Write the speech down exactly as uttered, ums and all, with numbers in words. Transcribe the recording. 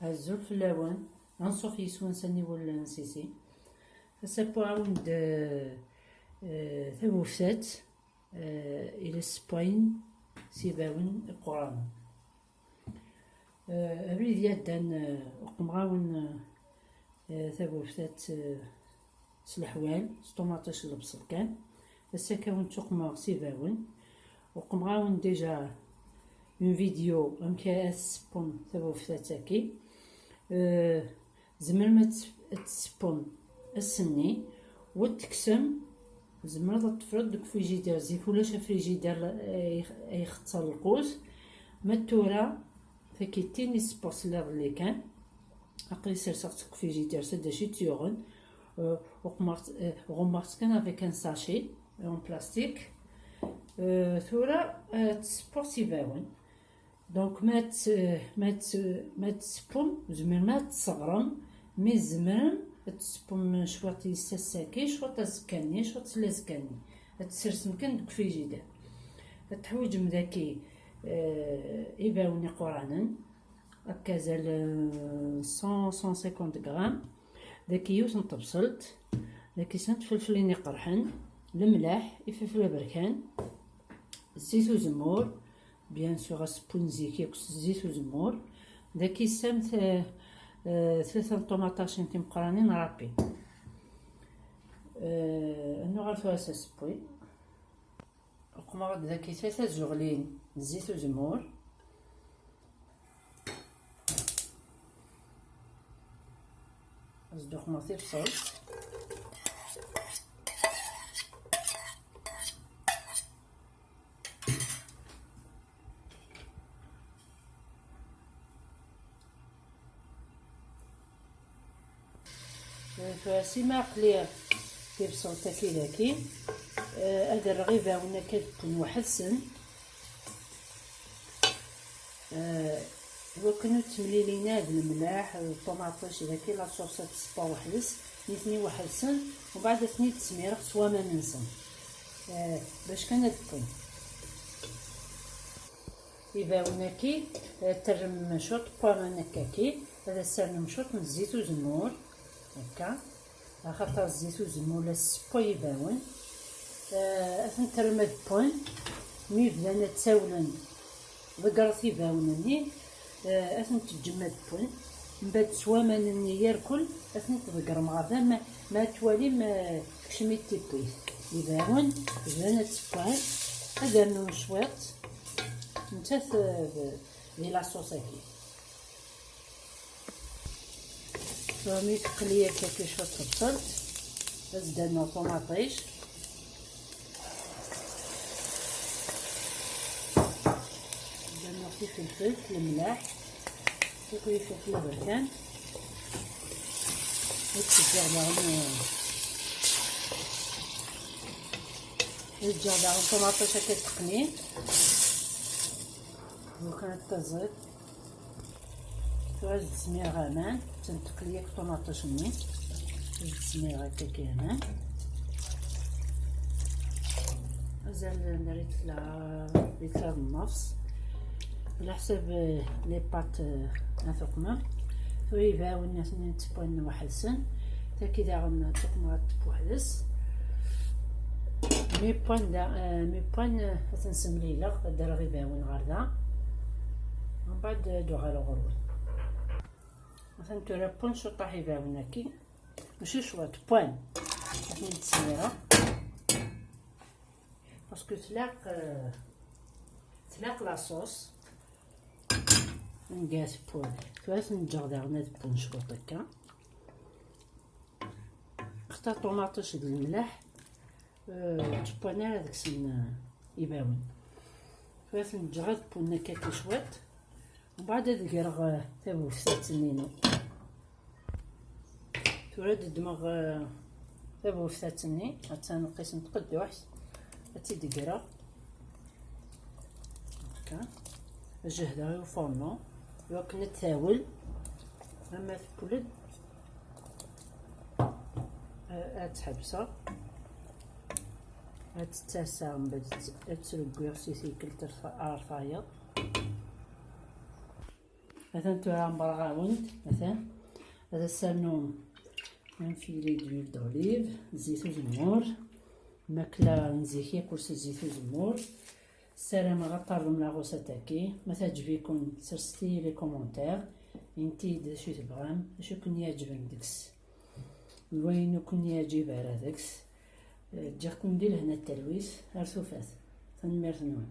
Azul fell-awen, anṣuf yes-wen s aniwel n Sisi. Ass-a wwiɣ-awen-d, eh, eh, tabuftat, eh, ila ssewwayen s ibawen iquranen. Eh, abrid yaddan, eh, uqmeɣ-awen, eh, tabuftat, eh, s leḥwal, s ṭumaṭic d lebṣel kan. Ass-a ad wen-tt-uqmeɣ s ibawen. Uqmeɣ-awen déjà une vidéo amek ara tseppum tabuftat-agi. Eh, tzemrem ad tt-, ad tseppum ass-nni, u ad tekksem, tzemreḍ ad tefreḍ deg frigidaire, zik ulac afrigidaire ay, ay ixeṣṣer lqut. Ma d tura, takittin i sseppuɣ s iḍelli kan. Aql-i serseɣ-tt deg frigidaire, s adac i tt-yuɣen. Eh, uqmeɣ-tt, eh, ɣummeɣ-tt kan avec un sachet en plastique. Eh, tura, eh, ad tt-seppum s ibawen. Donc, ma tt-, ma tt-, ma tt-tseppum, tzemrem ad tt-tesseɣrem, mi tzemrem ad tt-tseppum cwiṭ yes-s ass-agi, cwiṭ azekka-nni, cwiṭ s lazekka-nni. Ad tt-tsersem kan deg frigidaire. Ad teḥwiǧem daki, eh, ibawen iquranen, akka azal, eh, cent, cent cinquante grammes. Daki yiwet n tebṣelt, daki snat tfelflin iqerḥen, lemlaḥ, ifelfel aberkan, zzit uzemmur, bien sûr asewwi n zik yakk s zzit uzemmur. Daki ssam t-, eh, tlata n ṭumaṭacin timeqranin râpées. Eh, ad nuɣal tura s asewwi. Uqmeɣ-d daki tlata zuɣlin n zzit uzemmur. Ad sduxmeɣ tibṣelt. Tura sima aql-i tibṣelt-agi daki, eh, ad rreɣ ibawen akka ad ppun weḥd-sen. Eh, iwakken ur ttemlilin ara d lemlaḥ, d ṭumaṭic, daki la sauce ad tseppur weḥd-s, nitni weḥd-sen, umbeɛd ad ten-id-smireɣ s waman-nsen. Eh, bac kan ad ppun. Ibawen-agi, eh, terrem cwiṭ n waman akkaki, ad as-terrem cwiṭ n zzit uzemmur, akka, axaṭer zzit uzemmur la tessewway ibawen. Eh, ad ten-terrem ad ppun, mi bdan ad ttawlen, ḍeggret ibawen-nni, eh, ad ten-teǧǧem ad ppun. Mbeɛd s waman-nni irkul, ad ten-tḍeggrem ɣer da, ma, ma twalim, eh, tekcem-it tippit. Ibawen bdan ad ttewwan, ad rnun cwiṭ, nettat, eh, d, di la sauce-agi. Tura mi teqli akka cwiṭ tebṣelt, ad s-d-rnuɣ ṭumaṭic. Ad d-rnuɣ tifelfelt, lemlaḥ, akk ifelfel aberkan. Ad ǧǧeɣ daɣen, ad ǧǧeɣ daɣen ṭumaṭic akka teqnin. Lukan ad taẓiḍ. Tura ad d-smireɣ aman, ttnteqli akk ṭumaṭic-nni. Ad d-smireɣ akka kan aman. Azal n litla, litla d nnefs. Leḥsab, eh, les pâtes, eh, ad tuqmem. Tura ibawen ad ten-ttewwan weḥd-sen. Taki daɣen tuqmeɣ ad teww weḥd-s. Mi wwan da, eh, mi wwan, eh, ad ten-semlileɣ, ad d-rreɣ ibawen ɣer da. Mbeɛd ad uɣaleɣ ɣur-wen. Atan tura wwan cwiṭaḥ ibawen-agi. Mačči cwiṭ, wwan. Ad ten-id-smireɣ. Parce que tlaq, eh, tlaq la sauce. Nga tewwan. Tura ad ten-ǧǧeɣ daɣen ad wwan cwiṭ akka. Xaṭer ṭumaṭic d lemlaḥ, eh, ur ttewwan ara deg-sen, eh, ibawen. Tura ad ten-ǧǧeɣ ad wwan akka kan cwiṭ. Mbeɛd ad greɣ, eh, tabuftat-nni-inu. Tura ad ddmeɣ, eh, tabuftat-nni, attan lqis n tqedduḥt, ad tt-id-greɣ. Akka. Ad jehdeɣ i uforno, iwakken ad tawel, ama tewwel-d, eh, ad tt-ḥebseɣ, ad tt-ttaseɣ, mbeɛd ad tt-, ad tt-rewwiɣ si tikkelt ar ta-, ar tayeḍ. Atan tura mberɣawent, atan ad as-rnu un filet d'huile d'olive, zzit uzemmur. Makla n zik yakk ur s zzit uzemmur. Ssarameɣ ad tarḍem la recette-agi. Ma teɛǧeb-iken, serset-iyi les commentaires, init-iyi-d d acu i tebɣam, d acu i ken-iɛeǧben deg-s, d wayen ur ken-iɛǧib ara deg-s. Ǧǧiɣ-ken di lehna d talwit, ar tufat. Tanemmirt-nwen.